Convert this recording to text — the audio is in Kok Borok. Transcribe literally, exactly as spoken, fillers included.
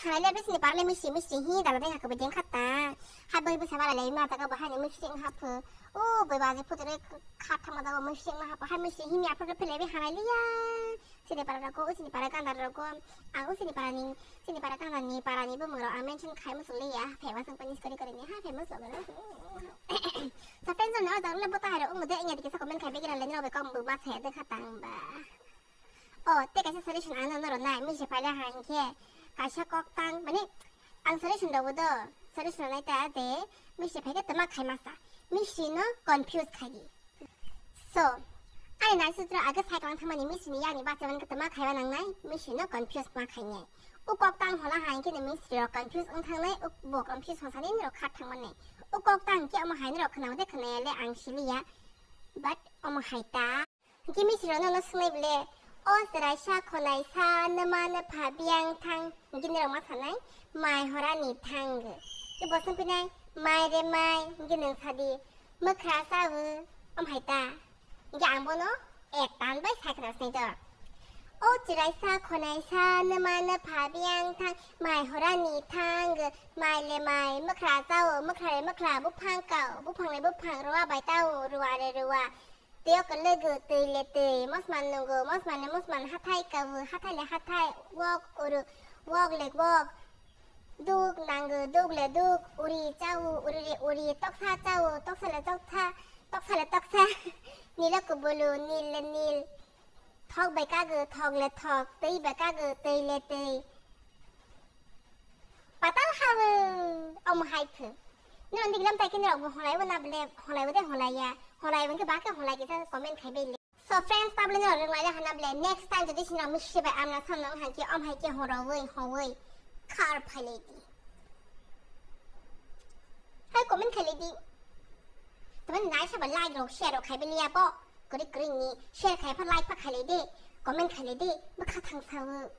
Halai le bisini parle misi misi hi dala dai hakbo ding khata. Hai boi bisa bala le ma jaga bahai misi hapho. O boi baji putore khat thama jaga misi hapho. Hai misi hi mi apro pele bi halai le ya. Sini para rok, o sini para ganda rok, ang o sini para ni, sini para ganda ni para ni bumung rok ang mention khai musu le ya. Famous ang panis kari kari ni ha famous lo. Sa friends no jaga le bota hai rok ung de ing ya dikisa comment khai be gira le ni rok be kom bu ma se de khata ang ba. O, te kaisa solution ang nang noro nai, misi phaile ha hinkhe kaisa kok tang, mane, ang solution rwbo do, solution nai ta je, misi phaikhe tama khai masa, misi no confuse khai di. So, ani naisitra age sai kwlang thangmani misi ni yani bacha man tama khaiba nang nai, misi no confuse ma khai nai. O kok tang hola ha hinkhe ni misi rok confuse wng thang nai, o bo confuse hosani ni rok khat thang man nai. O kok tang khe omo hai ni rok khna de khna ya le ang sili ya, but omo hai ta. Hinkhe misirok nono swngnai bole, "O chwraisa khonaisa nwma nwpha biyang thang," hinkhe norok ma sanai, "Mai horani thang." Hinkhe bo swng phinai, "Mai re mai," hinkhe nwng sadi, "Mwkhra chawi," omo hai ta. Hinkhe ang bono ek tan bai sai khna sinai do. "O chwraisa khonaisa nwma nwpha biyang thang, mai horani thang, mai le mai, mwkhra chao, mwkhra le mwkhra, buphang kao, buphang le buphang, rua bai tao, rua le rua." Tei o kwlwgw twi le twi, mosman nungw, mosman le mosman, hathai kawu, hathai le hathai, wok uru, wok le wok, duk nangw, duk le duk, uri chawu, uri le uri, toksa chawu, toksa le toksa, toksa le toksa, nilo kubulu, nil le nil, thok bai kagw, thok le thok, twi bai kagw, twi le twi. Patal hawi, omo hai phu. Nini dik lam tai kini rok bo holai bo na bole, holai bo de holai ya. Holai bo ke ba ke holai ke sa comment khai bele. So friends, tabole nini rok lai hana bole. Next time jodi sini rok misi bai amna sam nang han ke om hai ke horo woi howoi. Khar phailai di. Hai comment khai le di. Taman nai sa ba like rok share rok khai bele ya bo. Kori kori ni share khai pha like pha khai le di. Comment khai le di. Bo kha thang sa wo.